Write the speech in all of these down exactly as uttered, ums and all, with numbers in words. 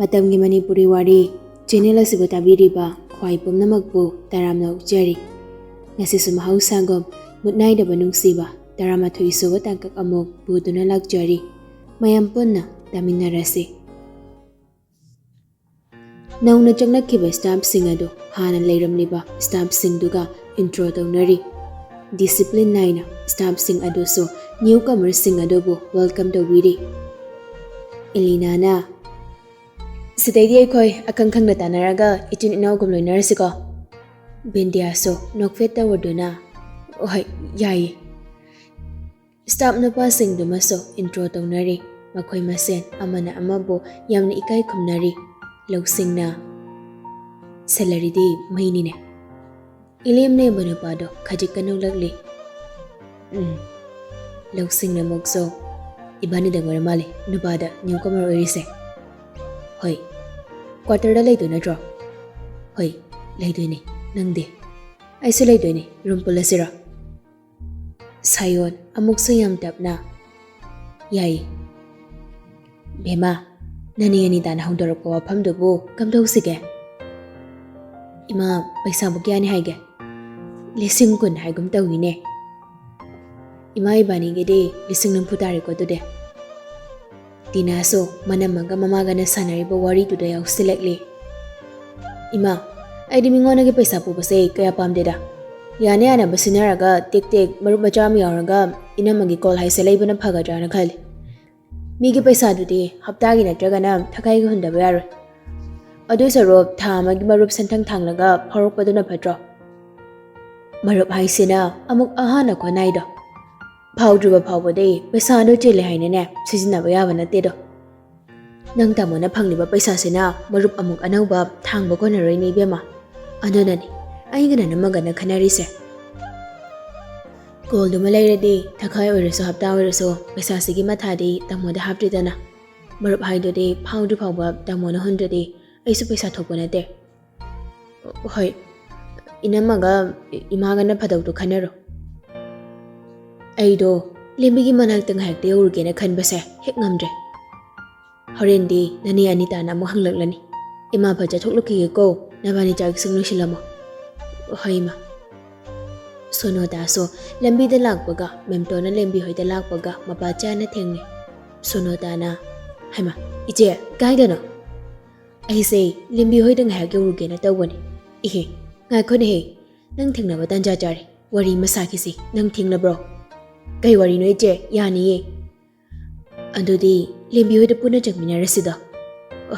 ꯃꯇꯝꯒꯤ ꯃꯅꯤꯄꯨꯔꯤ ꯋꯥꯔꯤ ꯆꯦꯅꯦꯜ ꯑꯁꯤꯕꯨ ꯇꯥꯕꯤꯔꯤꯕ ꯈ꯭ꯋꯥꯏ ꯄꯨꯝꯅꯃꯛꯄꯨ ꯇꯔꯥꯝꯅ ꯑꯣꯛꯆꯔꯤ꯫ ꯉꯁꯤꯁꯨ ꯃꯍꯧꯁꯥꯒꯨꯝ ꯃꯨꯠ ꯅꯥꯏꯗꯕ ꯅꯨꯡꯁꯤꯕ ꯇꯔꯥꯃꯥꯊꯣꯏ ꯁꯨꯕ ꯇꯥꯡꯀꯛ ꯑꯃꯨꯛ ꯄꯨꯗꯨꯅ ꯂꯥꯛꯆꯔꯤ꯫ ꯃꯌꯥꯝ ꯄꯨꯟꯅ ꯇꯥꯃꯤꯟꯅꯔꯁꯤ꯫ ꯅꯧꯅ ꯆꯪꯂꯛꯈꯤꯕ staffꯁꯤꯡ ꯑꯗꯨ ꯍꯥꯟꯅ ꯂꯩꯔꯝꯂꯤꯕ staffꯁꯤꯡꯗꯨꯒ intro ꯇꯧꯅꯔꯤ꯫ Discipline ꯅꯥꯏꯅ staffꯁꯤꯡ ꯑꯗꯨꯁꯨ newcomerꯁꯤꯡ ꯑꯗꯨꯕꯨ welcome ꯇꯧꯕꯤꯔꯤ꯫ ꯑꯦꯂꯤꯅꯥꯅ, "ꯁꯤꯗꯩꯗꯤ ꯑꯩꯈꯣꯏ ꯑꯈꯪ ꯈꯪꯅ ꯇꯥꯟꯅꯔꯒ ꯏꯆꯤꯟ ꯏꯅꯥꯎꯒꯨꯝ ꯂꯣꯏꯅꯔꯁꯤꯀꯣ?" ꯕꯤꯟꯗꯤꯌꯥꯁꯨ ꯅꯣꯛꯐꯦꯠ ꯇꯧꯔꯗꯨꯅ, "ꯍꯣꯏ, ꯌꯥꯏꯌꯦ꯫" Staff ꯅꯨꯄꯥꯁꯤꯡꯗꯨꯃꯁꯨ intro ꯇꯧꯅꯔꯤ꯫ ꯃꯈꯣꯏ ꯃꯁꯦꯟ ꯑꯃꯅ ꯑꯃꯕꯨ ꯌꯥꯝꯅ ꯏꯀꯥꯏ ꯈꯨꯝꯅꯔꯤ꯫ ꯂꯧꯁꯤꯡꯅ, "Salaryꯗꯤ ꯃꯩꯅꯤꯅꯦ꯫" ꯏꯂꯦꯝ ꯂꯦꯝꯕ ꯅꯨꯄꯥꯗꯣ ꯈꯖꯤꯛꯀ ꯅꯣꯛꯂꯛꯂꯤ꯫ ꯎꯝ꯫ ꯂꯧꯁꯤꯡꯅ ꯑꯃꯨꯛꯁꯨ, "ꯏꯕꯥꯅꯤꯗꯪ ꯑꯣꯏꯔ ꯃꯥꯜꯂꯦ ꯅꯨꯄꯥꯗ newcomer ꯑꯣꯏꯔꯤꯁꯦ꯫" "ꯍꯣꯏ꯫ Quarterꯗ ꯂꯩꯗꯣꯏ ꯅꯠꯇ꯭ꯔꯣ?" "ꯍꯣꯏ, ꯂꯩꯗꯣꯏꯅꯦ꯫ ꯅꯪꯗꯤ?" "ꯑꯩꯁꯨ ꯂꯩꯗꯣꯏꯅꯦ꯫ Room ꯄꯨꯜꯂꯁꯤꯔꯣ?" ꯁꯥꯌꯣꯟ ꯑꯃꯨꯛꯁꯨ ꯌꯥꯝ ꯇꯞꯅ, "ꯌꯥꯏꯌꯦ꯫" "ꯕꯦꯝꯃ, ꯅꯅꯦ ꯑꯅꯤꯇꯥꯅ ꯍꯧꯗꯣꯔꯛꯄ ꯋꯥꯐꯝꯗꯨꯕꯨ ꯀꯝꯗꯧꯁꯤꯒꯦ?" "ꯏꯃꯥ, ꯄꯩꯁꯥꯕꯨ ꯀꯌꯥꯅꯤ ꯍꯥꯏꯒꯦ? ꯂꯤꯁꯤꯡ ꯀꯨꯟ ꯍꯥꯏꯒꯨꯝ ꯇꯧꯏꯅꯦ꯫ ꯏꯃꯥ ꯏꯕꯥꯅꯤꯒꯤꯗꯤ ꯂꯤꯁꯤꯡ ꯅꯤꯐꯨ ꯇꯥꯔꯦꯀꯣ ꯑꯗꯨꯗꯤ꯫" ꯇꯤꯅꯥꯁꯨ ꯃꯅꯝꯃꯒ ꯃꯃꯥꯒꯅ ꯁꯥꯟꯅꯔꯤꯕ ꯋꯥꯔꯤꯗꯨꯗ ꯌꯥꯎꯁꯤꯜꯂꯛꯂꯤ꯫ "ꯏꯃꯥ, ꯑꯩꯗꯤ ꯃꯤꯉꯣꯟꯗꯒꯤ ꯄꯩꯁꯥ ꯄꯨꯕꯁꯦ ꯀꯌꯥ ꯄꯥꯝꯗꯦꯗ꯫ ꯌꯥꯅ ꯌꯥꯅꯕ ꯁꯤꯟꯅꯔꯒ ꯇꯦꯛ ꯇꯦꯛ ꯃꯔꯨꯞ ꯃꯆꯥ ꯑꯃ ꯌꯥꯎꯔꯒ ꯏꯅꯝꯃꯒꯤ ꯀꯣꯜ ꯍꯥꯏꯁꯦ ꯂꯩꯕꯅ ꯐꯒꯗ꯭ꯔꯥꯅ ꯈꯜꯂꯤ꯫ ꯃꯤꯒꯤ ꯄꯩꯁꯥꯗꯨꯗꯤ ꯍꯞꯇꯥꯒꯤ ꯅꯠꯇ꯭ꯔꯒꯅ ꯊꯈꯥꯏꯒꯤ ꯍꯨꯟꯗꯕ ꯌꯥꯔꯣꯏ꯫ ꯑꯗꯨ ꯁꯔꯨꯛ ꯊꯥ ꯑꯃꯒꯤ ꯃꯔꯨꯞ ꯁꯦꯟꯊꯪ ꯊꯥꯡꯂꯒ ꯐꯥꯎꯔꯛꯄꯗꯨꯅ ꯐꯠꯇ꯭ꯔꯣ? ꯃꯔꯨꯞ ꯍꯥꯏꯁꯤꯅ ꯑꯃꯨꯛ ꯑꯍꯥꯟꯅ ꯀꯣꯟꯅꯥꯏꯗꯣ꯫ ꯐꯥꯎꯗ꯭ꯔꯤꯕ ꯐꯥꯎꯕꯗꯤ ꯄꯩꯁꯥꯗꯣ ꯆꯤꯜꯂꯦ ꯍꯥꯏꯅꯅꯦ ꯁꯤꯖꯤꯟꯅꯕ ꯌꯥꯕ ꯅꯠꯇꯦꯗꯣ꯫ ꯅꯪ ꯇꯥꯃꯣꯅ ꯐꯪꯂꯤꯕ ꯄꯩꯁꯥꯁꯤꯅ ꯃꯔꯨꯞ ꯑꯃꯨꯛ ꯑꯅꯧꯕ ꯊꯥꯡꯕ ꯀꯣꯟꯅꯔꯣꯏꯅꯦ ꯏꯕꯦꯝꯃ꯫ ꯑꯗꯨꯅꯅꯤ ꯑꯩꯒ ꯅꯅꯝꯃꯒꯅ ꯈꯟꯅꯔꯤꯁꯦ꯫ ꯀꯣꯜꯗꯨꯃ ꯂꯩꯔꯗꯤ ꯊꯈꯥꯏ ꯑꯣꯏꯔꯁꯨ ꯍꯞꯇꯥ ꯑꯣꯏꯔꯁꯨ ꯄꯩꯁꯥꯁꯤꯒꯤ ꯃꯊꯥꯗꯤ ꯇꯥꯃꯣꯗ ꯍꯥꯞꯇ꯭ꯔꯤꯗꯅ꯫ ꯃꯔꯨꯞ ꯍꯥꯏꯗꯨꯗꯤ ꯐꯥꯎꯗ꯭ꯔꯤ ꯐꯥꯎꯕ ꯇꯥꯃꯣꯅ ꯍꯨꯟꯗ꯭ꯔꯗꯤ ꯑꯩꯁꯨ ꯄꯩꯁꯥ ꯊꯣꯛꯄ ꯅꯠꯇꯦ꯫ ꯍꯣꯏ, ꯏꯅꯝꯃꯒ ꯏꯃꯥꯒꯅ ꯐꯗꯧꯗꯣ ꯈꯟꯅꯔꯣ꯫ ꯑꯩꯗꯣ ꯂꯦꯝꯕꯤꯒꯤ ꯃꯅꯥꯛꯇ ꯉꯥꯏꯍꯥꯛꯇ ꯌꯧꯔꯨꯒꯦꯅ ꯈꯟꯕꯁꯦ ꯍꯦꯛ ꯉꯝꯗ꯭ꯔꯦ꯫ ꯍꯣꯔꯦꯟꯗꯤ ꯅꯅꯦ ꯑꯅꯤꯇꯥꯅ ꯑꯃꯨꯛ ꯍꯪꯂꯛꯂꯅꯤ꯫ ꯏꯃꯥ, ꯐꯠ ꯆꯠꯊꯣꯛꯂꯛꯈꯤꯒꯦꯀꯣ, ꯅꯕꯥꯅꯤ ꯆꯥꯛ ꯏꯁꯤꯡ ꯂꯣꯏꯁꯤꯜꯂꯝꯃꯣ꯫ ꯍꯣꯏ ꯏꯃꯥ꯫ ꯁꯣꯅꯣꯇꯥꯁꯨ ꯂꯝꯕꯤꯗ ꯂꯥꯛꯄꯒ, ꯃꯦꯝꯇꯣꯟꯅ ꯂꯦꯝꯕꯤ ꯍꯣꯏꯗ ꯂꯥꯛꯄꯒ ꯃꯄꯥ ꯆꯥꯅ ꯊꯦꯡꯅꯩ꯫ ꯁꯣꯅꯣꯇꯥꯅ, "ꯍꯩꯃꯥ, ꯏꯆꯦ, ꯀꯥꯏꯗꯅꯣ?" "ꯑꯩꯁꯦ ꯂꯦꯝꯕꯤ ꯍꯣꯏꯗ ꯉꯥꯏꯍꯥꯛ ꯌꯧꯔꯨꯒꯦꯅ ꯇꯧꯕꯅꯤ꯫ ꯏꯍꯦ, ꯉꯥꯏꯈꯣꯅꯦꯍꯦ, ꯅꯪ ꯊꯦꯡꯅꯕ ꯇꯥꯟꯖꯥ ꯆꯥꯔꯦ꯫ ꯋꯥꯔꯤ ꯑꯃ ꯁꯥꯈꯤꯁꯤ꯫ ꯅꯪ ꯊꯦꯡꯂꯕ꯭ꯔꯣ?" "ꯀꯩ ꯋꯥꯔꯤꯅꯣ ꯏꯆꯦ? ꯌꯥꯅꯤꯌꯦ꯫" "ꯑꯗꯨꯗꯤ ꯂꯦꯝꯕꯤ ꯍꯣꯏꯗ ꯄꯨꯟꯅ ꯆꯪꯃꯤꯟꯅꯔꯁꯤꯗ꯫"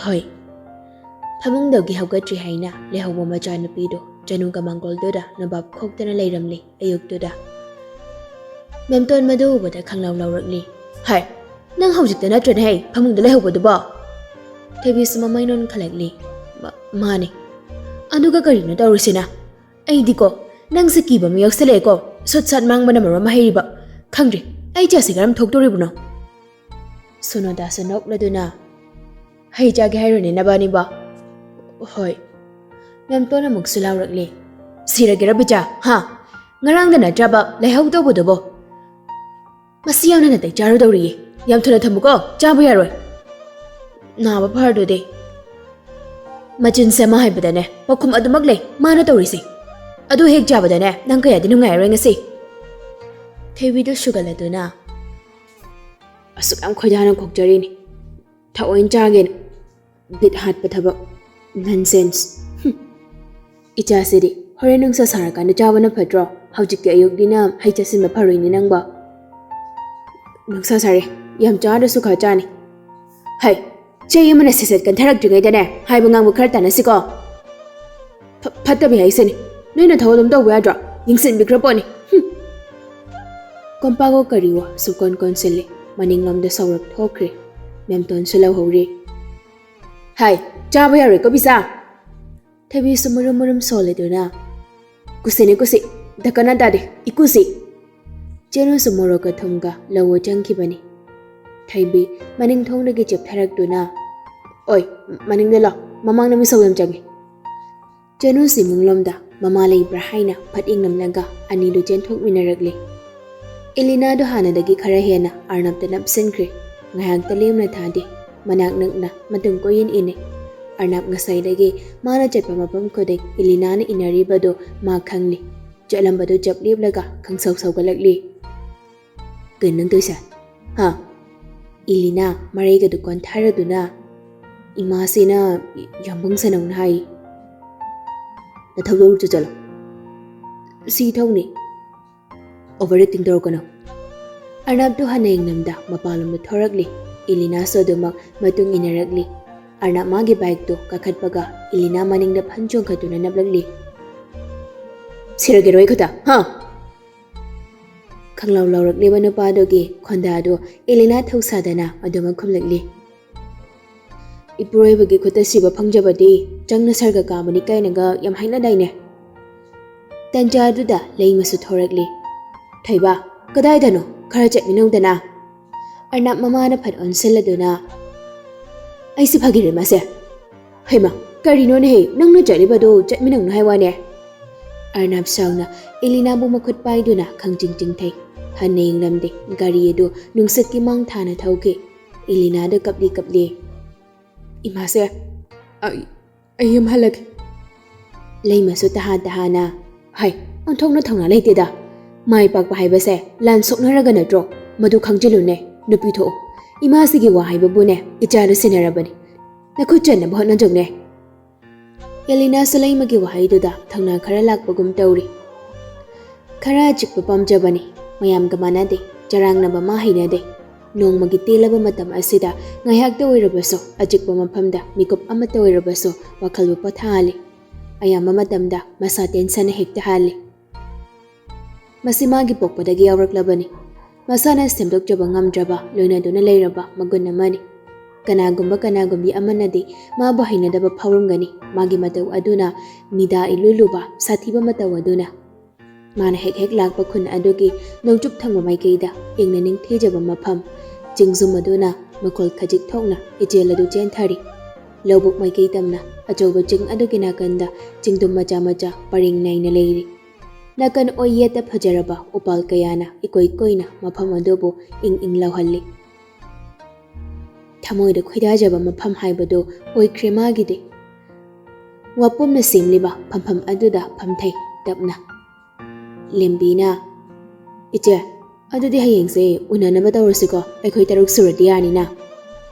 "ꯍꯣꯏ꯫" ꯐꯃꯨꯡꯗꯒꯤ ꯍꯧꯒꯠꯇ꯭ꯔꯤ ꯍꯥꯏꯅ ꯂꯩꯍꯧꯕ ꯃꯆꯥꯅꯨꯄꯤꯗꯨ ꯆꯅꯨꯒ ꯃꯥꯡꯒꯣꯜꯗꯨꯗ ꯅꯣꯕꯥꯞ ꯈꯣꯛꯇꯅ ꯂꯩꯔꯝꯂꯦ꯫ ꯑꯌꯨꯛꯇꯨꯗ ꯃꯦꯝꯇꯣꯟ ꯃꯗꯨ ꯎꯕꯗ ꯈꯪꯂꯥꯎ ꯂꯥꯎꯔꯛꯂꯤ꯫ "ꯍꯥꯏ, ꯅꯪ ꯍꯧꯖꯤꯛꯇ ꯅꯠꯇ꯭ꯔꯅꯦ ꯍꯩ ꯐꯃꯨꯡꯗ ꯂꯩꯍꯧꯕꯗꯨꯕꯣ?" ꯊꯣꯏꯕꯤꯁꯨ ꯃꯃꯩ ꯅꯣꯟꯈꯠꯂꯛꯂꯤ꯫ "ꯃ-, ꯃꯥꯅꯦ꯫" "ꯑꯗꯨꯒ ꯀꯔꯤꯅꯣ ꯇꯧꯔꯤꯁꯤꯅ? ꯑꯩꯗꯤꯀꯣ, ꯅꯪꯁꯦ ꯀꯤꯕ ꯑꯃ ꯌꯥꯎꯁꯜꯂꯛꯑꯦꯀꯣ꯫ ꯁꯨꯠ ꯁꯥꯠ ꯃꯥꯡꯕꯅ ꯃꯔꯣꯝ ꯑꯃ ꯍꯩꯔꯤꯕ꯫ ꯈꯪꯗ꯭ꯔꯦ, ꯑꯩ ꯆꯥꯁꯤ ꯀꯔꯝ ꯊꯣꯛꯇꯣꯔꯤꯕꯅꯣ?" ꯁꯣꯅꯣꯗꯥꯁꯨ ꯅꯣꯛꯂꯗꯨꯅ, "ꯍꯩ ꯆꯥꯒꯦ ꯍꯥꯏꯔꯣꯅꯦ ꯅꯕꯥꯅꯤꯕꯣ?" "ꯍꯣꯏ꯫" ꯃꯦꯝꯇꯣꯟ ꯑꯃꯨꯛꯁꯨ ꯂꯥꯎꯔꯛꯂꯦ꯫ "ꯁꯤꯔꯒꯦꯔꯣ ꯕꯤꯆꯥ, ꯍꯥ? ꯉꯔꯥꯡꯗ ꯅꯠꯇ꯭ꯔꯕ ꯂꯩꯍꯧ ꯇꯧꯕꯗꯨꯕꯣ? ꯃꯁꯤ ꯌꯥꯝꯅ ꯅꯥꯇꯩ ꯆꯥꯔꯨꯗꯧꯔꯤꯌꯦ꯫ ꯌꯥꯝ ꯊꯨꯅ ꯊꯝꯃꯨꯀꯣ, ꯆꯥꯕ ꯌꯥꯔꯣꯏ꯫" "ꯅꯥꯕ ꯐꯔꯗꯨꯗꯤ?" "ꯃꯆꯤꯟꯁꯦ ꯑꯃ ꯍꯥꯏꯕꯗꯅꯦ, ꯄꯥꯎꯈꯨꯝ ꯑꯗꯨꯃꯛ ꯂꯩ ꯃꯥꯅ ꯇꯧꯔꯤꯁꯦ꯫ ꯑꯗꯨ ꯍꯦꯛ ꯆꯥꯕꯗꯅꯦ, ꯅꯪ ꯀꯌꯥꯗꯤ ꯅꯨꯡꯉꯥꯏꯔꯔꯣꯏ ꯉꯁꯤ꯫" ꯊꯣꯏꯕꯤꯗꯨ ꯁꯨꯒꯠꯂꯗꯨꯅ, "ꯑꯁꯨꯛ ꯌꯥꯝ ꯈꯣꯏꯗꯥꯅ ꯈꯣꯛꯆꯔꯤꯅꯤ꯫ ꯊꯑꯣꯏꯅ ꯆꯥꯒꯦꯅ꯫ ꯕꯤꯠ ꯍꯥꯠꯄ ꯊꯕꯛ꯫ ꯅꯟꯁꯦꯟꯁ꯫ ꯍꯨꯝ꯫ ꯏꯆꯥꯁꯤꯗꯤ ꯍꯣꯔꯦꯟ ꯅꯨꯡꯁꯥ ꯁꯥꯔꯀꯥꯟꯗ ꯆꯥꯕꯅ ꯐꯠꯇ꯭ꯔꯣ? ꯍꯧꯖꯤꯛꯇꯤ ꯑꯌꯨꯛꯅꯤꯅ ꯍꯩ ꯆꯥꯁꯤꯟꯕ ꯐꯔꯣꯏꯅꯦ ꯅꯪꯕꯣ꯫" "ꯅꯨꯡꯁꯥ ꯁꯥꯔꯦ꯫ ꯌꯥꯝ ꯆꯥꯗ꯭ꯔꯁꯨ ꯈꯔ ꯆꯥꯅꯤ꯫ ꯍꯩ, ꯆꯩ ꯑꯃꯅ ꯁꯦꯠ ꯁꯦꯠ ꯀꯟꯊꯔꯛꯇ꯭ꯔꯤꯉꯩꯗꯅꯦ, ꯍꯥꯏꯕ ꯉꯥꯡꯕ ꯈꯔ ꯇꯥꯟꯅꯁꯤꯀꯣ꯫ ꯐ-, ꯐꯠꯇꯕꯤ ꯍꯥꯏꯁꯤꯅꯤ꯫ ꯅꯣꯏꯅ ꯊꯧ ꯑꯗꯨꯝ ꯇꯧꯕ ꯌꯥꯗ꯭ꯔꯣ? ꯌꯦꯡꯁꯤꯟꯕꯤꯈ꯭ꯔ ꯄꯣꯠꯅꯤ꯫ ꯍꯨꯝ꯫" ꯀꯣꯝꯄꯥꯒꯣ ꯀꯔꯤꯋꯣ ꯁꯨꯀꯣꯟ ꯀꯣꯟꯁꯤꯜꯂꯤ꯫ ꯃꯅꯤꯡꯂꯣꯝꯗ ꯁꯧꯔꯛ ꯊꯣꯛꯈ꯭ꯔꯦ꯫ ꯃꯦꯝꯇꯣꯟꯁꯨ ꯂꯧꯍꯧꯔꯤ꯫ "ꯍꯥꯏ, ꯆꯥꯕ ꯌꯥꯔꯣꯏꯀꯣ ꯕꯤꯆꯥ꯫" ꯊꯣꯏꯕꯤꯁꯨ ꯃꯨꯔꯨꯝ ꯃꯨꯔꯨꯝ ꯁꯣꯜꯂꯗꯨꯅ, "ꯀꯨꯁꯤꯅꯤ ꯀꯨꯁꯤ, ꯗꯀꯅ ꯇꯥꯗꯦ, ꯏꯀꯨꯁꯤ꯫" ꯆꯦꯅꯨꯁꯨ ꯃꯣꯔꯣꯛꯀ ꯊꯨꯝꯒ ꯂꯧꯕ ꯆꯪꯈꯤꯕꯅꯤ꯫ ꯊꯣꯏꯕꯤ ꯃꯅꯤꯡ ꯊꯣꯡꯗꯒꯤ ꯆꯦꯞꯊꯔꯛꯇꯨꯅ, "ꯑꯣꯏ, ꯃꯅꯤꯡꯗ ꯂꯥꯎ, ꯃꯃꯥꯡꯗ ꯃꯤꯁꯧ ꯌꯥꯝ ꯆꯪꯉꯤ꯫" ꯆꯦꯅꯨꯁꯤ ꯏꯃꯨꯡꯂꯣꯝꯗ ꯃꯃꯥ ꯂꯩꯕ꯭ꯔꯥ ꯍꯥꯏꯅ ꯐꯠ ꯌꯦꯡꯂꯝꯂꯒ ꯑꯅꯤꯗꯨ ꯆꯦꯟꯊꯣꯛꯃꯤꯟꯅꯔꯛꯂꯤ꯫ ꯏꯂꯤꯅꯥꯗꯨ ꯍꯥꯟꯅꯗꯒꯤ ꯈꯔ ꯍꯦꯟꯅ ꯑꯥꯔꯅꯕꯇ ꯅꯞꯁꯤꯟꯈ꯭ꯔꯦ꯫ ꯉꯥꯏꯍꯥꯛꯇ ꯂꯦꯝꯅ ꯊꯥꯗꯦ꯫ ꯃꯅꯥꯛ ꯅꯛꯅ ꯃꯇꯨꯡ ꯀꯣꯏꯏꯟ ꯏꯟꯅꯩ꯫ ꯑꯔꯅꯥꯞ ꯉꯁꯥꯏꯗꯒꯤ ꯃꯥꯅ ꯆꯠꯄ ꯃꯐꯝ ꯈꯨꯗꯤꯡ ꯏꯂꯤꯅꯥꯅ ꯏꯟꯅꯔꯤꯕꯗꯨ ꯃꯥ ꯈꯪꯂꯤ꯫ ꯆꯠꯂꯝꯕꯗꯨ ꯆꯞ ꯂꯦꯞꯂꯒ ꯈꯪꯁꯧ ꯁꯧꯒꯠꯂꯛꯂꯤ꯫ "ꯀꯩꯅꯣ ꯅꯪ ꯇꯧꯏꯁꯦ? ꯍꯥ?" ꯏꯂꯤꯅꯥ ꯃꯔꯩꯒꯗꯨ ꯀꯣꯟꯊꯥꯔꯗꯨꯅ, "ꯏꯃꯥꯁꯤꯅ ꯌꯥꯝꯕꯨꯡ ꯁꯅꯧꯅ ꯍꯥꯏ꯫ ꯅꯊꯧ ꯂꯧꯔꯨꯆꯣ ꯆꯠꯂꯣ꯫" "ꯁꯤ ꯊꯧꯅꯤ꯫" "Over acting ꯇꯧꯔꯛꯀꯅꯨ꯫" ꯑꯔꯅꯥꯞꯇꯨ ꯍꯟꯅ ꯌꯦꯡꯂꯝꯗ ꯃꯄꯥꯟꯂꯣꯝꯗ ꯊꯣꯔꯛꯂꯤ꯫ ꯏꯂꯤꯅꯥꯁꯨ ꯑꯗꯨꯃꯛ ꯃꯇꯨꯡ ꯏꯟꯅꯔꯛꯂꯤ꯫ ꯑꯔꯅꯥꯞ ꯃꯥꯒꯤ ꯕꯥꯏꯛꯇꯨ ꯀꯥꯈꯠꯄꯒ ꯏꯂꯤꯅꯥ ꯃꯅꯤꯡꯗ ꯐꯟ ꯆꯣꯡꯈꯠꯇꯨꯅ ꯅꯞꯂꯛꯂꯤ꯫ "ꯁꯤꯔꯒꯦꯔꯣ ꯑꯩ ꯈꯨꯠꯇ, ꯍꯥ?" ꯈꯪꯂꯥꯎ ꯂꯥꯎꯔꯛꯂꯤꯕ ꯅꯨꯄꯥꯗꯨꯒꯤ ꯈꯣꯟꯗꯥꯗꯨ ꯏꯂꯤꯅꯥ ꯊꯧꯁꯥꯗꯅ ꯑꯗꯨꯃꯛ ꯈꯨꯝꯂꯛꯂꯤ꯫ "ꯏꯄꯨꯔꯣꯏꯕꯒꯤ ꯈꯨꯠꯇ ꯁꯤꯕ ꯐꯪꯖꯕꯗꯤ ꯆꯪꯅ ꯁꯔꯒ ꯀꯥꯕꯅꯤ" ꯀꯥꯏꯅꯒ ꯌꯥꯝ ꯍꯥꯏꯅꯗꯥꯏꯅꯦ꯫ ꯇꯟꯖꯥꯗꯨꯗ ꯂꯩꯃꯁꯨ ꯊꯣꯔꯛꯂꯤ꯫ "ꯊꯣꯏꯕ, ꯀꯗꯥꯏꯗꯅꯣ? ꯈꯔ ꯆꯠꯃꯤꯟꯅꯧꯗꯅ꯫" ꯑꯔꯅꯥꯞ ꯃꯃꯥꯅ ꯐꯠ ꯑꯣꯟꯁꯤꯜꯂꯗꯨꯅ, "ꯑꯩꯁꯦ ꯐꯥꯒꯤꯔꯦ ꯃꯥꯁꯦ꯫ ꯍꯩꯃꯥ, ꯀꯔꯤꯅꯣꯅꯦꯍꯦ, ꯅꯪꯅ ꯆꯠꯂꯤꯕꯗꯣ ꯆꯠꯃꯤꯟꯅꯧꯅꯨ ꯍꯥꯏ ꯋꯥꯅꯦ꯫" ꯑꯔꯅꯥꯞ ꯁꯥꯎꯅ ꯏꯂꯤꯅꯥꯕꯨ ꯃꯈꯨꯠ ꯄꯥꯏꯗꯨꯅ ꯈꯪꯆꯤꯡ ꯆꯤꯡꯊꯩ꯫ ꯍꯟꯅ ꯌꯦꯡꯂꯝꯗꯦ꯫ ꯒꯥꯔꯤ ꯑꯗꯨ ꯅꯨꯡꯁꯤꯠꯀꯤ ꯃꯥꯡ ꯊꯥꯅ ꯊꯧꯈꯤ꯫ ꯏꯂꯤꯅꯥꯗ ꯀꯞꯂꯤ ꯀꯞꯂꯤ꯫ "ꯏꯃꯥꯁꯦ, ꯑꯩ, ꯑꯩ ꯌꯨꯝ ꯍꯜꯂꯒꯦ꯫" ꯂꯩꯃꯁꯨ ꯇꯍꯥ ꯇꯍꯥꯅ, "ꯍꯥꯏ, ꯑꯣꯟꯊꯣꯛꯅ ꯊꯧꯅꯥ ꯂꯩꯇꯦꯗ꯫ ꯃꯥꯏ ꯄꯥꯛꯄ ꯍꯥꯏꯕꯁꯦ ꯂꯥꯟ ꯁꯣꯛꯅꯔꯒ ꯅꯠꯇ꯭ꯔꯣ? ꯃꯗꯨ ꯈꯪꯖꯤꯜꯂꯨꯅꯦ, ꯅꯨꯄꯤ ꯊꯣꯛꯎ꯫ ꯏꯃꯥꯁꯤꯒꯤ ꯋꯥ ꯍꯥꯏꯕꯕꯨꯅꯦ ꯏꯆꯥꯗ ꯁꯤꯟꯅꯔꯕꯅꯤ꯫ ꯅꯈꯨꯠ ꯆꯟꯅꯕ ꯍꯣꯠꯅꯖꯧꯅꯦ꯫" ꯑꯦꯂꯤꯅꯥꯁꯨ ꯂꯩꯃꯒꯤ ꯋꯥꯍꯩꯗꯨꯗ ꯊꯧꯅꯥ ꯈꯔ ꯂꯥꯛꯄꯒꯨꯝ ꯇꯧꯔꯤ꯫ "ꯈꯔ ꯑꯆꯤꯛꯄ ꯄꯥꯝꯖꯕꯅꯤ, ꯃꯌꯥꯝꯒ ꯃꯥꯟꯅꯗꯦ, ꯆꯔꯥꯡꯅꯕ ꯃꯥ ꯍꯩꯅꯗꯦ꯫ ꯅꯣꯡꯃꯒꯤ ꯇꯦꯜꯂꯕ ꯃꯇꯝ ꯑꯁꯤꯗ ꯉꯥꯏꯍꯥꯛꯇ ꯑꯣꯏꯔꯕꯁꯨ ꯑꯆꯤꯛꯄ ꯃꯐꯝꯗ ꯃꯤꯀꯨꯞ ꯑꯃꯠꯇ ꯑꯣꯏꯔꯕꯁꯨ ꯋꯥꯈꯜꯕꯨ ꯄꯣꯊꯥꯍꯜꯂꯤ꯫ ꯑꯌꯥꯝꯕ ꯃꯇꯝꯗ ꯃꯁꯥ ꯇꯦꯟꯁꯟꯅ ꯍꯦꯛꯇ ꯍꯥꯜꯂꯤ꯫ ꯃꯁꯤ ꯃꯥꯒꯤ ꯄꯣꯛꯄꯗꯒꯤ ꯌꯥꯎꯔꯛꯂꯕꯅꯤ꯫ ꯃꯁꯥꯅ ꯁꯦꯝꯗꯣꯛꯆꯕ ꯉꯝꯗ꯭ꯔꯕ, ꯂꯣꯏꯅꯗꯨꯅ ꯂꯩꯔꯕ ꯃꯒꯨꯟ ꯑꯃꯅꯤ꯫ ꯀꯅꯥꯒꯨꯝꯕ ꯀꯅꯥꯒꯨꯝꯕꯤ ꯑꯃꯅꯗꯤ ꯃꯥꯕꯨ ꯍꯩꯅꯗꯕ ꯐꯥꯎꯔꯝꯒꯅꯤ, ꯃꯥꯒꯤ ꯃꯇꯧ ꯑꯗꯨꯅ, ꯃꯤꯗꯥ ꯏꯂꯨ ꯂꯨꯕ, ꯁꯥꯊꯤꯕ ꯃꯇꯧ ꯑꯗꯨꯅ꯫ ꯃꯥꯅ ꯍꯦꯛ ꯍꯦꯛ ꯂꯥꯛꯄ ꯈꯨꯟ ꯑꯗꯨꯒꯤ ꯅꯣꯡꯆꯨꯞ ꯊꯪꯕ ꯃꯥꯏꯀꯩꯗ ꯏꯪꯅ ꯅꯤꯡꯊꯤꯖꯕ ꯃꯐꯝ, ꯆꯤꯡꯖꯨꯝ ꯑꯗꯨꯅ ꯃꯈꯣꯜ ꯈꯖꯤꯛ ꯊꯣꯛꯅ ꯏꯆꯦꯜ ꯑꯗꯨ ꯆꯦꯟꯊꯔꯤ꯫ ꯂꯧꯕꯨꯛ ꯃꯥꯏꯀꯩ ꯇꯝꯅ ꯑꯆꯧꯕ ꯆꯤꯡ ꯑꯗꯨꯒꯤ ꯅꯥꯀꯟꯗ ꯆꯤꯡꯗꯨꯝ ꯃꯆꯥ ꯃꯆꯥ ꯄꯔꯦꯡ ꯅꯥꯏꯅ ꯂꯩꯔꯤ꯫ ꯅꯥꯀꯟ ꯑꯣꯏ ꯌꯦꯠꯇ ꯐꯖꯔꯕ ꯎꯄꯥꯜ ꯀꯌꯥꯅ ꯏꯀꯣꯏ ꯀꯣꯏꯅ ꯃꯐꯝ ꯑꯗꯨꯕꯨ ꯏꯪ ꯏꯪ ꯂꯥꯎꯍꯜꯂꯤ꯫ ꯊꯃꯣꯏꯗ ꯈꯣꯏꯗꯥꯖꯕ ꯃꯐꯝ ꯍꯥꯏꯕꯗꯨ ꯑꯣꯏꯈ꯭ꯔꯦ ꯃꯥꯒꯤꯗꯤ꯫ ꯋꯥꯄꯨꯝꯅ ꯁꯦꯝꯂꯤꯕ ꯐꯝꯐꯝ ꯑꯗꯨꯗ ꯐꯝꯊꯩ ꯇꯞꯅ꯫ ꯂꯦꯝꯕꯤꯅ, "ꯏꯆꯦ, ꯑꯗꯨꯗꯤ ꯍꯌꯦꯡꯁꯦ ꯎꯅꯅꯕ ꯇꯧꯔꯁꯤꯀꯣ, ꯑꯩꯈꯣꯏ ꯇꯔꯨꯛ ꯁꯨꯔꯗꯤ ꯌꯥꯅꯤꯅ?"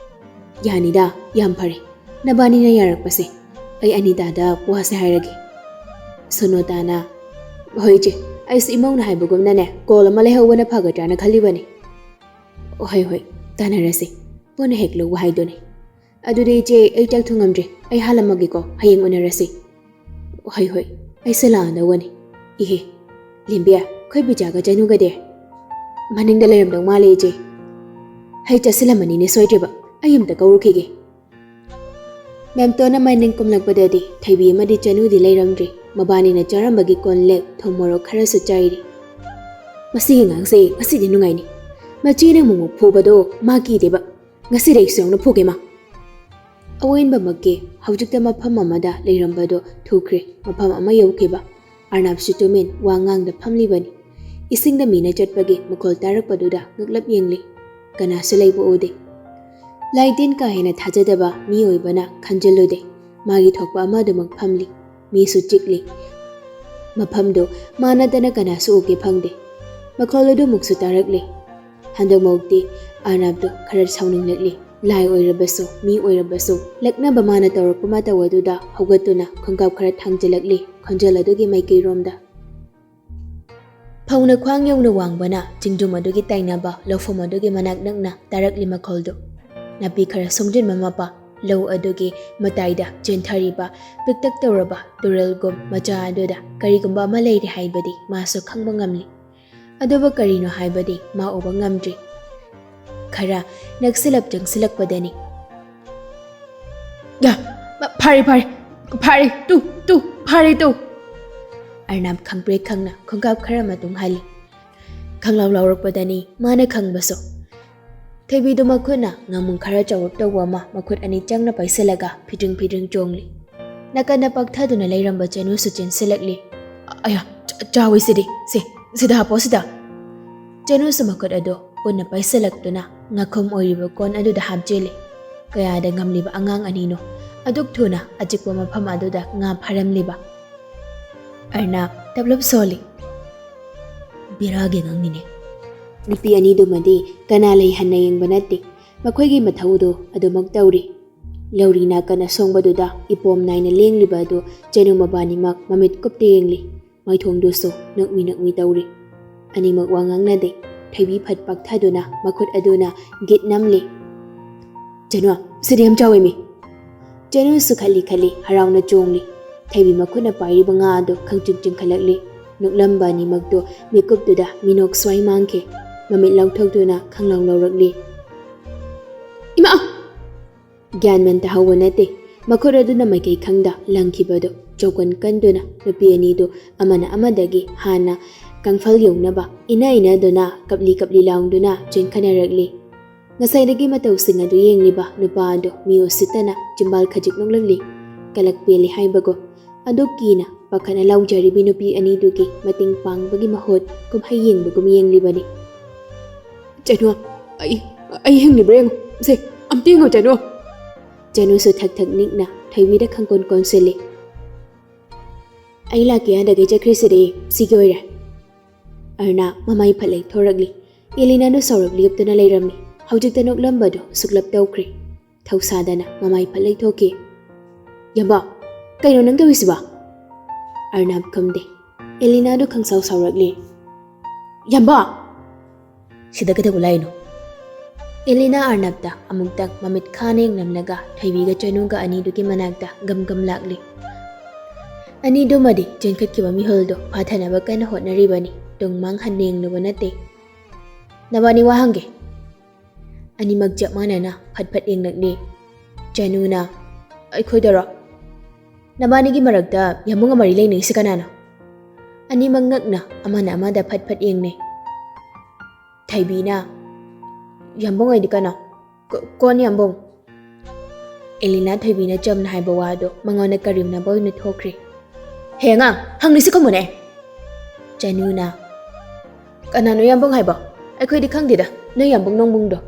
"ꯌꯥꯅꯤꯗ, ꯌꯥꯝ ꯐꯔꯦ ꯅꯕꯥꯅꯤꯅ ꯌꯥꯔꯛꯄꯁꯦ꯫ ꯑꯩ ꯑꯅꯤꯇꯥꯗ ꯋꯥꯁꯦ ꯍꯥꯏꯔꯒꯦ꯫" ꯁꯣꯅꯣꯇꯥꯅ, "ꯍꯣꯏ ꯏꯆꯦ, ꯑꯩꯁꯨ ꯏꯃꯧꯅ ꯍꯥꯏꯕꯒꯨꯝꯅꯅꯦ ꯀꯣꯜ ꯑꯃ ꯂꯩꯍꯧꯕꯅ ꯐꯒꯗ꯭ꯔꯥꯅ ꯈꯜꯂꯤꯕꯅꯤ꯫" "ꯍꯣꯏ ꯍꯣꯏ, ꯇꯥꯟꯅꯔꯁꯤ, ꯄꯨꯟꯅ ꯍꯦꯛ ꯂꯧ ꯍꯥꯏꯗꯨꯅꯤ꯫ ꯑꯗꯨꯗꯤ ꯏꯆꯦ, ꯑꯩ ꯆꯥꯛ ꯊꯣꯡꯉꯝꯗ꯭ꯔꯤ, ꯑꯩ ꯍꯥꯜꯂꯝꯃꯒꯦꯀꯣ, ꯍꯌꯦꯡ ꯎꯅꯔꯁꯤ꯫" "ꯍꯣꯏ ꯍꯣꯏ, ꯑꯩꯁꯨ ꯂꯥꯛꯑꯗꯧꯕꯅꯤ꯫ ꯏꯍꯦ, ꯂꯦꯝꯕꯤ, ꯑꯩꯈꯣꯏ ꯕꯤꯖꯥꯒ ꯆꯅꯨꯒꯗꯤ?" "ꯃꯅꯤꯡꯗ ꯂꯩꯔꯝꯗꯧ ꯃꯥꯜꯂꯦ ꯏꯆꯦ꯫" "ꯍꯩ ꯆꯥꯁꯤꯜꯂꯝꯃꯅꯤꯅꯦ ꯁꯣꯏꯗ꯭ꯔꯤꯕ, ꯑꯩ ꯑꯝꯇ ꯀꯧꯔꯨꯈꯤꯒꯦ꯫" ꯃꯦꯝꯇꯣꯟꯅ ꯃꯅꯤꯡ ꯀꯨꯝꯂꯛꯄꯗꯗꯤ ꯊꯣꯏꯕꯤ ꯑꯃꯗꯤ ꯆꯅꯨꯗꯤ ꯂꯩꯔꯝꯗ꯭ꯔꯤ꯫ ꯃꯕꯥꯅꯤꯅ ꯆꯥꯔꯝꯕꯒꯤ ꯀꯣꯟ ꯂꯤꯛ ꯊꯨꯝ ꯃꯣꯔꯣꯛ ꯈꯔꯁꯨ ꯆꯥꯏꯔꯤ꯫ "ꯃꯁꯤꯒꯤ ꯑꯉꯥꯡꯁꯦ ꯉꯁꯤꯗꯤ ꯅꯨꯡꯉꯥꯏꯅꯤ꯫ ꯃꯆꯦꯅ ꯑꯃꯨꯛꯃꯨꯛ ꯐꯨꯕꯗꯣ ꯃꯥ ꯀꯤꯗꯦꯕ꯫ ꯉꯁꯤꯗꯤ ꯑꯩꯁꯨ ꯌꯥꯎꯅ ꯐꯨꯒꯦ ꯃꯥ꯫" ꯑꯋꯦꯟꯕꯃꯛꯀꯤ ꯍꯧꯖꯤꯛꯇ ꯃꯐꯝ ꯑꯃꯗ ꯂꯩꯔꯝꯕꯗꯣ ꯊꯨꯈ꯭ꯔꯦ ꯃꯐꯝ ꯑꯃ ꯌꯧꯈꯤꯕ꯫ ꯑꯔꯅꯥꯞꯁꯨ ꯇꯨꯃꯤꯟ ꯋꯥ ꯉꯥꯡꯗ ꯐꯝꯂꯤꯕꯅꯤ꯫ ꯏꯁꯤꯡꯗ ꯃꯤꯅ ꯆꯠꯄꯒꯤ ꯃꯈꯣꯜ ꯇꯥꯔꯛꯄꯗꯨꯗ ꯉꯛꯂꯞ ꯌꯦꯡꯂꯤ꯫ ꯀꯅꯥꯁꯨ ꯂꯩꯕ ꯎꯗꯦ꯫ ꯂꯥꯏꯇꯤꯟ ꯀꯥ ꯍꯦꯟꯅ ꯊꯥꯖꯗꯕ ꯃꯤ ꯑꯣꯏꯕꯅ ꯈꯟꯖꯤꯜꯂꯨꯗꯦ꯫ ꯃꯥꯒꯤ ꯊꯣꯛꯄ ꯑꯃ ꯑꯗꯨꯃꯛ ꯐꯝꯂꯤ꯫ ꯃꯤꯁꯨ ꯆꯤꯛꯂꯤ꯫ ꯃꯐꯝꯗꯨ ꯃꯥ ꯅꯠꯇꯅ ꯀꯅꯥꯁꯨ ꯎꯒꯦ ꯐꯪꯗꯦ꯫ ꯃꯈꯣꯜ ꯑꯗꯨꯃꯨꯛꯁꯨ ꯇꯥꯔꯛꯂꯤ꯫ ꯍꯟꯗꯛꯃꯛꯇꯤ ꯑꯔꯅꯥꯞꯇꯨ ꯈꯔ ꯁꯥꯎꯅꯤꯡꯂꯛꯂꯤ꯫ ꯂꯥꯏ ꯑꯣꯏꯔꯕꯁꯨ, ꯃꯤ ꯑꯣꯏꯔꯕꯁꯨ, ꯂꯛꯅꯕ ꯃꯥꯅ ꯇꯧꯔꯛꯄ ꯃꯇꯧ ꯑꯗꯨꯗ ꯍꯧꯒꯠꯇꯨꯅ ꯈꯣꯡꯀꯥꯞ ꯈꯔ ꯊꯥꯡꯖꯤꯜꯂꯛꯂꯤ ꯈꯣꯟꯖꯦꯜ ꯑꯗꯨꯒꯤ ꯃꯥꯏꯀꯩꯔꯣꯝꯗ꯫ ꯐꯧꯅ ꯈ꯭ꯋꯥꯡ ꯌꯧꯅ ꯋꯥꯡꯕꯅ ꯆꯤꯡꯗꯨꯝ ꯑꯗꯨꯒꯤ ꯇꯥꯏꯅꯕ ꯂꯧꯐꯝ ꯑꯗꯨꯒꯤ ꯃꯅꯥꯛ ꯅꯛꯅ ꯇꯥꯔꯛꯂꯤ ꯃꯈꯣꯜꯗꯨ꯫ ꯅꯥꯄꯤ ꯈꯔ ꯁꯣꯡꯖꯤꯟꯕ ꯃꯄꯥ ꯂꯧ ꯑꯗꯨꯒꯤ ꯃꯇꯥꯏꯗ ꯆꯦꯟꯊꯔꯤꯕ ꯄꯤꯛꯇꯛ ꯇꯧꯔꯕ ꯇꯨꯔꯦꯜꯒꯨꯝ ꯃꯆꯥ ꯑꯗꯨꯗ ꯀꯔꯤꯒꯨꯝꯕ ꯑꯃ ꯂꯩꯔꯦ ꯍꯥꯏꯕꯗꯤ ꯃꯥꯁꯨ ꯈꯪꯕ ꯉꯝꯂꯤ꯫ ꯑꯗꯨꯕꯨ ꯀꯔꯤꯅꯣ ꯍꯥꯏꯕꯗꯤ ꯃꯥ ꯎꯕ ꯉꯝꯗ꯭ꯔꯤ꯫ ꯈꯔ ꯅꯛꯁꯤꯜꯂꯞ ꯆꯪꯁꯤꯜꯂꯛꯄꯗꯅꯤ꯫ "ꯌꯥ, ꯐꯥꯔꯦ, ꯐꯥꯔꯦ, ꯐꯥꯔꯦ, ꯇꯨ, ꯇꯨ, ꯐꯥꯔꯦ, ꯇꯨ!" ꯑꯔꯅꯥꯞ ꯈꯪꯄ꯭ꯔꯦꯛ ꯈꯪꯅ ꯈꯣꯡꯀꯥꯞ ꯈꯔ ꯃꯇꯨꯡ ꯍꯜꯂꯤ꯫ ꯈꯪꯂꯥꯎ ꯂꯥꯎꯔꯛꯄꯗꯅꯤ ꯃꯥꯅ ꯈꯪꯕꯁꯨ꯫ ꯊꯣꯏꯕꯤꯗꯨ ꯃꯈꯨꯠꯅ ꯉꯥꯃꯨ ꯈꯔ ꯆꯥꯎꯔꯞ ꯇꯧꯕ ꯑꯃ ꯃꯈꯨꯠ ꯑꯅꯤ ꯆꯪꯅ ꯄꯥꯏꯁꯤꯜꯂꯒ ꯐꯤꯗ꯭ꯔꯤꯡ ꯐꯤꯗ꯭ꯔꯤꯡ ꯆꯣꯡꯂꯤ꯫ ꯅꯥꯀꯟꯗ ꯄꯥꯛꯊꯗꯨꯅ ꯂꯩꯔꯝꯕ ꯆꯅꯨꯁꯨ ꯆꯦꯟꯁꯤꯜꯂꯛꯂꯤ꯫ "ꯑꯌꯥ, ꯆ-, ꯆꯥꯎꯋꯤ ꯁꯤꯗꯤ, ꯁꯦ, ꯁꯤꯗ ꯍꯥꯞꯄꯣ, ꯁꯤꯗ!" ꯆꯅꯨꯁꯨ ꯃꯈꯨꯠ ꯑꯗꯨ ꯄꯨꯟꯅ ꯄꯥꯏꯁꯤꯜꯂꯛꯇꯨꯅ ꯉꯥꯈꯨꯝ ꯑꯣꯏꯔꯤꯕ ꯀꯣꯟ ꯑꯗꯨꯗ ꯍꯥꯞꯆꯤꯜꯂꯤ꯫ ꯀꯌꯥꯗ ꯉꯝꯂꯤꯕ ꯑꯉꯥꯡ ꯑꯅꯤꯅꯣ ꯑꯗꯨꯛ ꯊꯨꯅ ꯑꯆꯤꯛꯄ ꯃꯐꯝ ꯑꯗꯨꯗ ꯉꯥ ꯐꯥꯔꯝꯂꯤꯕ? ꯑꯔꯅꯥꯕ ꯇꯞꯂꯞ ꯁꯣꯜꯂꯤ꯫ ꯕꯦꯔꯥꯒꯤ ꯑꯉꯥꯡꯅꯤꯅꯦ꯫ ꯅꯨꯄꯤ ꯑꯅꯤꯗꯨꯃꯗꯤ ꯀꯅꯥ ꯂꯩ ꯍꯟꯅ ꯌꯦꯡꯕ ꯅꯠꯇꯦ꯫ ꯃꯈꯣꯏꯒꯤ ꯃꯊꯧꯗꯣ ꯑꯗꯨꯃꯛ ꯇꯧꯔꯤ꯫ ꯂꯧꯔꯤ ꯅꯥꯀꯟ ꯑꯁꯣꯡꯕꯗꯨꯗ ꯏꯄꯣꯝ ꯅꯥꯏꯅ ꯂꯦꯡꯂꯤꯕ ꯑꯗꯨ ꯆꯅꯨ ꯃꯕꯥꯅꯤꯃꯛ ꯃꯃꯤꯠ ꯀꯨꯞꯇ ꯌꯦꯡꯂꯤ꯫ ꯃꯥꯏꯊꯣꯡꯗꯨꯁꯨ ꯅꯣꯛꯃꯤ ꯅꯣꯛꯃꯤ ꯇꯧꯔꯤ꯫ ꯑꯅꯤꯃꯛ ꯋꯥ ꯉꯥꯡꯅꯗꯦ꯫ ꯊꯣꯏꯕꯤ ꯐꯠ ꯄꯥꯛꯊꯗꯨꯅ ꯃꯈꯨꯠ ꯑꯗꯨꯅ ꯒꯤꯠ ꯅꯝꯂꯤ꯫ "ꯆꯅꯨ, ꯁꯤꯗꯤ ꯌꯥꯝ ꯆꯥꯎꯋꯦꯃꯤ!" ꯆꯅꯨꯁꯨ ꯈꯠꯂꯤ ꯈꯠꯂꯤ ꯍꯔꯥꯎꯅ ꯆꯣꯡꯂꯤ꯫ ꯊꯣꯏꯕꯤ ꯃꯈꯨꯠꯅ ꯄꯥꯏꯔꯤꯕ ꯉꯥ ꯑꯗꯨ ꯈꯪꯆꯤꯡ ꯆꯤꯡꯈꯠꯂꯛꯂꯤ꯫ ꯅꯣꯛꯂꯝꯕ ꯑꯅꯤꯃꯛꯇꯨ ꯃꯤꯀꯨꯞꯇꯨꯗ ꯃꯤꯅꯣꯛ ꯁ꯭ꯋꯥꯏ ꯃꯥꯡꯈꯤ꯫ ꯃꯃꯤꯠ ꯂꯥꯎꯊꯣꯛꯇꯨꯅ ꯈꯪꯂꯥꯎ ꯂꯥꯎꯔꯛꯂꯤ꯫ "ꯏꯃꯥ!" ꯒ꯭ꯌꯥꯟ ꯃꯦꯟ ꯇꯥꯍꯧꯕ ꯅꯠꯇꯦ꯫ ꯃꯈꯨꯠ ꯑꯗꯨꯅ ꯃꯥꯏꯀꯩ ꯈꯪꯗ ꯂꯪꯈꯤꯕꯗꯨ ꯆꯧꯀꯟ ꯀꯟꯗꯨꯅ ꯅꯨꯄꯤ ꯑꯅꯤꯗꯨ ꯑꯃꯅ ꯑꯃꯗꯒꯤ ꯍꯥꯟꯅ ꯀꯥꯡꯐꯜ ꯌꯧꯅꯕ ꯏꯅ ꯏꯅꯗꯨꯅ ꯀꯞꯂꯤ ꯀꯞꯂꯤ ꯂꯥꯎꯗꯨꯅ ꯆꯦꯟꯈꯠꯅꯔꯛꯂꯤ꯫ ꯉꯁꯥꯏꯗꯒꯤ ꯃꯇꯧꯁꯤꯡ ꯑꯗꯨ ꯌꯦꯡꯂꯤꯕ ꯅꯨꯄꯥ ꯑꯗꯨ ꯃꯤ ꯎꯁꯤꯠꯇꯅ ꯆꯤꯝꯕꯥꯜ ꯈꯖꯤꯛ ꯅꯣꯛꯂꯛꯂꯤ꯫ ꯀꯂꯛ ꯄꯦꯜꯂꯤ ꯍꯥꯏꯕꯒꯨꯝ꯫ ꯑꯗꯨ ꯀꯤꯅ ꯄꯥꯈꯠꯅ ꯂꯥꯎꯖꯔꯤꯕꯤ ꯅꯨꯄꯤ ꯑꯅꯤꯗꯨꯒꯤ ꯃꯇꯦꯡ ꯄꯥꯡꯕꯒꯤ ꯃꯍꯨꯠ ꯀꯨꯝꯍꯩ ꯌꯦꯡꯕꯒꯨꯝ ꯌꯦꯡꯂꯤꯕꯅꯤ꯫ "ꯆꯅꯨ, ꯑꯩ, ꯑꯩ ꯍꯤꯡꯂꯤꯕ꯭ꯔꯥ ꯌꯦꯡꯉꯨ꯫ ꯁꯦ, ꯑꯝꯇ ꯌꯦꯡꯉꯨ, ꯆꯅꯨ!" ꯆꯅꯨꯁꯨ ꯊꯛ ꯊꯛ ꯅꯤꯛꯅ ꯊꯣꯏꯕꯤꯗ ꯈꯪꯀꯣꯟ ꯀꯣꯟꯁꯤꯜꯂꯤ꯫ "ꯑꯩ ꯂꯥꯛꯀꯦ ꯌꯥꯗꯒꯩ ꯆꯠꯈ꯭ꯔꯤꯁꯤꯗꯤ ꯁꯤꯒꯤ ꯑꯣꯏꯔꯦ꯫" ꯑꯔꯅꯥꯕ ꯃꯃꯥꯏ ꯐꯠ ꯂꯩꯊꯣꯔꯛꯂꯤ꯫ ꯑꯦꯂꯤꯅꯥꯗꯨ ꯁꯥꯎꯔꯞ ꯂꯦꯞꯇꯨꯅ ꯂꯩꯔꯝꯃꯤ꯫ ꯍꯧꯖꯤꯛꯇ ꯅꯣꯛꯂꯝꯕꯗꯨ ꯁꯨꯛꯂꯞ ꯇꯧꯈ꯭ꯔꯦ꯫ ꯊꯧꯁꯥꯗꯅ ꯃꯃꯥꯏ ꯐꯠ ꯂꯩꯊꯣꯛꯈꯤ꯫ "ꯌꯥꯝꯕ, ꯀꯩꯅꯣ ꯅꯪ ꯇꯧꯔꯤꯁꯤꯕꯣ?" ꯑꯔꯅꯥꯕ ꯈꯨꯝꯗꯦ꯫ ꯑꯦꯂꯤꯅꯥꯗꯨ ꯈꯪꯁꯥꯎ ꯁꯥꯎꯔꯛꯂꯤ꯫ "ꯌꯥꯝꯕ!" "ꯁꯤꯗ ꯀꯩꯗꯧꯕ ꯂꯥꯛꯏꯅꯣ?" ꯑꯦꯂꯤꯅꯥ ꯑꯔꯅꯥꯕꯇ ꯑꯃꯨꯛꯇꯪ ꯃꯃꯤꯠ ꯈꯥꯅ ꯌꯦꯡꯂꯝꯂꯒ ꯊꯣꯏꯕꯤꯒ ꯆꯅꯨꯒ ꯑꯅꯤꯗꯨꯒꯤ ꯃꯅꯥꯛꯇ ꯒꯝ ꯒꯝ ꯂꯥꯛꯂꯤ꯫ ꯑꯅꯤꯗꯨꯃꯗꯤ ꯆꯦꯟꯈꯠꯈꯤꯕ ꯃꯤꯍꯨꯜꯗꯨ ꯐꯥꯊꯅꯕ ꯀꯟꯅ ꯍꯣꯠꯅꯔꯤꯕꯅꯤ꯫ ꯇꯨꯡ ꯃꯥꯡ ꯍꯟꯅ ꯌꯦꯡꯂꯨꯕ ꯅꯠꯇꯦ꯫ "ꯅꯕꯥꯅꯤ ꯋꯥ ꯍꯪꯒꯦ꯫" ꯑꯅꯤꯃꯛ ꯆꯞ ꯃꯥꯟꯅꯅ ꯐꯠ ꯐꯠ ꯌꯦꯡꯂꯛꯂꯤ꯫ ꯆꯅꯨꯅ, "ꯑꯩꯈꯣꯏꯗꯔꯣ? ꯅꯕꯥꯅꯤꯒꯤ ꯃꯔꯛꯇ ꯌꯥꯝꯕꯨꯡ ꯑꯃ ꯃꯔꯤ ꯂꯩꯅꯩꯁꯤ ꯀꯅꯥꯅꯣ?" ꯑꯅꯤꯃꯛ ꯉꯛꯅ ꯑꯃꯅ ꯑꯃꯗ ꯐꯠ ꯐꯠ ꯌꯦꯡꯅꯩ꯫ ꯊꯣꯏꯕꯤꯅ, "ꯌꯥꯝꯕꯨꯡ ꯍꯥꯏꯗꯤ ꯀꯅꯥ? ꯀ-, ꯀꯣꯟ ꯌꯥꯝꯕꯨꯡ?" ꯑꯦꯂꯤꯅꯥ ꯊꯣꯏꯕꯤꯅ ꯆꯝꯅ ꯍꯥꯏꯕ ꯋꯥꯗꯨ ꯃꯉꯣꯟꯗ ꯀꯔꯦꯝꯅꯕ ꯑꯣꯏꯅ ꯊꯣꯛꯈ꯭ꯔꯦ꯫ "ꯍꯦ ꯑꯉꯥꯡ, ꯍꯪꯂꯤꯁꯤ ꯈꯨꯝꯃꯨꯅꯦ!" ꯆꯅꯨꯅ, "ꯀꯅꯥꯅꯣ ꯌꯥꯝꯕꯨꯡ ꯍꯥꯏꯕꯣ? ꯑꯩꯈꯣꯏꯗꯤ ꯈꯪꯗꯦꯗ, ꯅꯣꯏ ꯌꯥꯝꯕꯨꯡ ꯅꯣꯡꯕꯨꯡꯗꯣ꯫"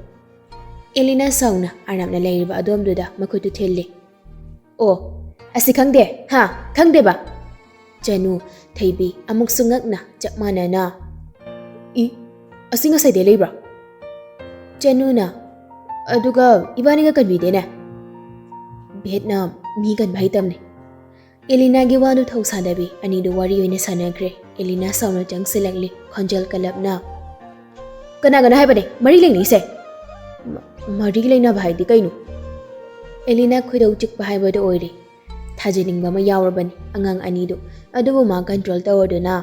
ꯑꯦꯂꯤꯅꯥ ꯁꯥꯎꯅ ꯑꯔꯅꯕꯅ ꯂꯩꯔꯤꯕ ꯑꯗꯣꯝꯗꯨꯗ ꯃꯈꯨꯠꯇꯨ ꯊꯤꯜꯂꯤ꯫ "ꯑꯣ, ꯑꯁꯤ ꯈꯪꯗꯦ, ꯍꯥ? ꯈꯪꯗꯦꯕ?" ꯆꯅꯨ, ꯊꯣꯏꯕꯤ ꯑꯃꯨꯛꯁꯨ ꯉꯛꯅ ꯆꯞ ꯃꯥꯟꯅꯅ, "ꯏ, ꯑꯁꯤ ꯉꯁꯥꯏꯗꯩ ꯂꯩꯕ꯭ꯔꯣ?" ꯆꯅꯨꯅ, "ꯑꯗꯨꯒ ꯏꯕꯥꯅꯤꯒ ꯀꯟꯕꯤꯗꯦꯅꯦ?" ꯚꯦꯠꯅ ꯃꯤ ꯀꯟꯕ ꯍꯩꯇꯝꯅꯦ꯫ ꯑꯦꯂꯤꯅꯥꯒꯤ ꯋꯥꯗꯨ ꯊꯧꯁꯥꯗꯕꯤ ꯑꯅꯤꯗꯨ ꯋꯥꯔꯤ ꯑꯣꯏꯅ ꯁꯥꯟꯅꯈ꯭ꯔꯦ꯫ ꯑꯦꯂꯤꯅꯥ ꯁꯥꯎꯅ ꯆꯪꯁꯤꯜꯂꯛꯂꯤ, ꯈꯣꯟꯖꯦꯜ ꯀꯜꯂꯞꯅ, "ꯀꯅꯥꯒꯅꯣ ꯍꯥꯏꯕꯅꯦ ꯃꯔꯤ ꯂꯩꯅꯩꯁꯦ?" "ꯃ-, ꯃꯔꯤ ꯂꯩꯅꯕ ꯍꯥꯏꯗꯤ ꯀꯩꯅꯣ?" ꯑꯦꯂꯤꯅꯥ ꯈꯣꯏꯗꯧ ꯆꯤꯛꯄ ꯍꯥꯏꯕꯗꯨ ꯑꯣꯏꯔꯦ꯫ ꯊꯥꯖꯅꯤꯡꯕ ꯑꯃ ꯌꯥꯎꯔꯕꯅꯤ ꯑꯉꯥꯡ ꯑꯅꯤꯗꯨ, ꯑꯗꯨꯕꯨ ꯃꯥ ꯀꯟꯇ꯭ꯔꯣꯜ ꯇꯧꯔꯗꯨꯅ,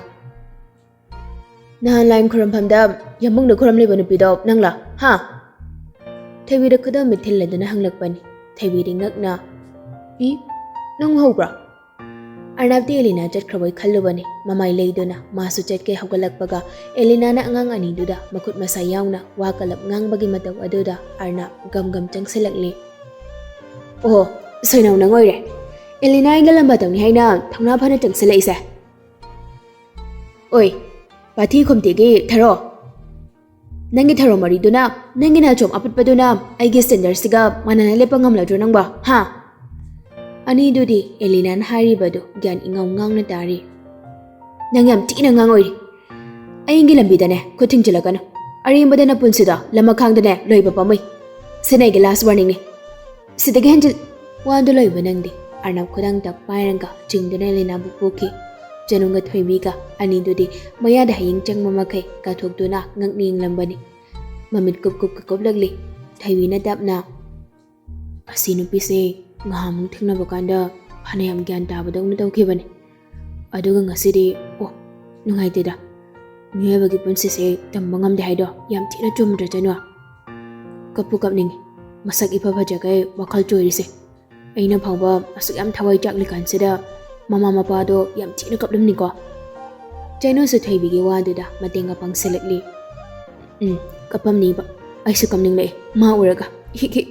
"ꯅꯍꯥꯟ ꯂꯥꯏ ꯈꯨꯔꯨꯝꯐꯝꯗ ꯌꯥꯝꯕꯨꯡꯗ ꯈꯨꯔꯨꯝꯂꯤꯕ ꯅꯨꯄꯤꯗꯣ ꯅꯪꯂꯥ, ꯍꯥ?" ꯊꯣꯏꯕꯤꯗ ꯈꯨꯗꯣꯝꯕꯤ ꯊꯤꯜꯂꯗꯨꯅ ꯍꯪꯂꯛꯄꯅꯤ꯫ ꯊꯣꯏꯕꯤꯗꯤ ꯉꯛꯅ, "ꯏ, ꯅꯪ ꯎꯍꯧꯕ꯭ꯔꯥ?" ꯑꯔꯅꯕꯇꯤ ꯑꯦꯂꯤꯅꯥ ꯆꯠꯈ꯭ꯔꯕꯣꯏ ꯈꯜꯂꯨꯕꯅꯤ꯫ ꯃꯃꯥꯏ ꯂꯩꯗꯨꯅ ꯃꯥꯁꯨ ꯆꯠꯀꯦ ꯍꯧꯒꯠꯂꯛꯄꯒ, ꯑꯦꯂꯤꯅꯥꯅ ꯑꯉꯥꯡ ꯑꯅꯤꯗꯨꯗ ꯃꯈꯨꯠ ꯃꯁꯥ ꯌꯥꯎꯅ ꯋꯥ ꯀꯂꯞ ꯉꯥꯡꯕꯒꯤ ꯃꯇꯧ ꯑꯗꯨꯗ ꯑꯔꯅꯕ ꯒꯝ ꯒꯝ ꯆꯪꯁꯤꯜꯂꯛꯂꯤ꯫ "ꯑꯣꯍꯣ, ꯁꯣꯏꯅꯧ ꯅꯪ ꯑꯣꯏꯔꯦ꯫ ꯑꯦꯂꯤꯅꯥ ꯑꯩꯒ ꯂꯝꯕꯥ ꯇꯧꯅꯤ ꯍꯥꯏꯅ ꯊꯧꯅꯥ ꯐꯅ ꯆꯪꯁꯤꯜꯂꯛꯏꯁꯦ꯫ ꯑꯣꯏ, ꯄꯥꯊꯤ ꯈꯣꯝꯇꯦꯛꯀꯤ ꯊꯔꯣ꯫ ꯅꯪꯒꯤ ꯊꯔꯣ ꯃꯔꯤꯗꯨꯅ, ꯅꯪꯒꯤ ꯅꯥꯆꯣꯝ ꯑꯄꯠꯄꯗꯨꯅ ꯑꯩꯒꯤ ꯁ꯭ꯇꯦꯟꯗꯔꯁꯤꯒ ꯃꯥꯟꯅꯅ ꯂꯦꯞꯄ ꯉꯝꯂꯗ꯭ꯔꯣ ꯅꯪꯕꯣ, ꯍꯥ?" ꯑꯅꯤꯗꯨꯗꯤ ꯑꯦꯂꯤꯅꯥꯅ ꯍꯥꯏꯔꯤꯕꯗꯨ ꯒ꯭ꯌꯥꯟ ꯏꯉꯥꯎ ꯉꯥꯎꯅ ꯇꯥꯔꯤ꯫ "ꯅꯪ ꯌꯥꯝ ꯊꯤꯅ ꯑꯉꯥꯡ ꯑꯣꯏꯔꯤ꯫ ꯑꯩꯒꯤ ꯂꯝꯕꯤꯗꯅꯦ ꯈꯨꯠ ꯊꯤꯡꯖꯤꯜꯂꯛꯀꯅꯨ꯫ ꯑꯔꯦꯝꯕꯗ ꯅꯄꯨꯟꯁꯤꯗꯣ ꯂꯃꯈꯥꯡꯗꯅꯦ ꯂꯣꯏꯕ ꯄꯥꯝꯃꯨꯏ꯫ ꯁꯤꯅ ꯑꯩꯒꯤ ꯂꯥꯁ ꯋꯥꯔꯅꯤꯡꯅꯤ꯫ ꯁꯤꯗꯒꯤ ꯍꯦꯟꯖꯤꯜ-" ꯋꯥꯗꯨ ꯂꯣꯏꯕ ꯅꯪꯗꯦ꯫ ꯑꯔꯅꯕ ꯈꯨꯗꯥꯡꯗ ꯄꯥꯏꯔꯒ ꯆꯤꯡꯗꯨꯅ ꯑꯦꯂꯤꯅꯥꯕꯨ ꯄꯨꯈꯤ꯫ ꯆꯅꯨꯒ ꯊꯣꯏꯕꯤꯒ ꯑꯅꯤꯗꯨꯗꯤ ꯃꯌꯥꯗ ꯍꯌꯤꯡ ꯆꯪꯕ ꯃꯈꯩ ꯀꯥꯊꯣꯛꯇꯨꯅ ꯉꯛꯅ ꯌꯦꯡꯂꯝꯕꯅꯤ꯫ ꯃꯃꯤꯠ ꯀꯨꯞ ꯀꯨꯞ ꯀꯨꯞꯂꯛꯂꯤ꯫ ꯊꯣꯏꯕꯤꯅ ꯇꯞꯅ, "ꯑꯁꯤ ꯅꯨꯄꯤꯁꯦ ꯉꯍꯥꯟꯃꯨꯛ ꯊꯦꯡꯅꯕ ꯀꯥꯟꯗ ꯐꯅꯌꯥꯝ ꯒ꯭ꯌꯥꯟ ꯇꯥꯕꯗꯧꯅ ꯇꯧꯈꯤꯕꯅꯤ꯫ ꯑꯗꯨꯒ ꯉꯁꯤꯗꯤ, ꯑꯣ, ꯅꯨꯡꯉꯥꯏꯇꯦꯗ꯫ ꯃꯤꯑꯣꯏꯕꯒꯤ ꯄꯨꯟꯁꯤꯁꯦ ꯇꯝꯕ ꯉꯝꯗꯦ ꯍꯥꯏꯗꯣ ꯌꯥꯝ ꯊꯤꯅ ꯆꯨꯝꯗ꯭ꯔꯥ ꯆꯅꯨ? ꯀꯞꯄꯨ ꯀꯞꯅꯤꯡꯉꯤ꯫ ꯃꯁꯛ ꯏꯐ ꯐꯖꯈꯩ ꯋꯥꯈꯜ ꯆꯣꯏꯔꯤꯁꯦ꯫ ꯑꯩꯅ ꯐꯥꯎꯕ ꯑꯁꯨꯛ ꯌꯥꯝ ꯊꯋꯥꯏ ꯆꯥꯛꯂꯤꯀꯥꯟꯁꯤꯗ ꯃꯃꯥ ꯃꯄꯥꯗꯣ ꯌꯥꯝ ꯊꯤꯅ ꯀꯞꯂꯝꯅꯤꯀꯣ?" ꯆꯅꯨꯁꯨ ꯊꯣꯏꯕꯤꯒꯤ ꯋꯥꯗꯨꯗ ꯃꯇꯦꯡꯒ ꯄꯥꯡꯁꯤꯜꯂꯛꯂꯤ꯫ "ꯎꯝ, ꯀꯞꯄꯝꯅꯤꯕ꯫ ꯑꯩꯁꯨ ꯀꯞꯅꯤꯡꯂꯛꯑꯦ ꯃꯥ ꯎꯔꯒ꯫ ꯍꯤꯛ ꯍꯤꯛ꯫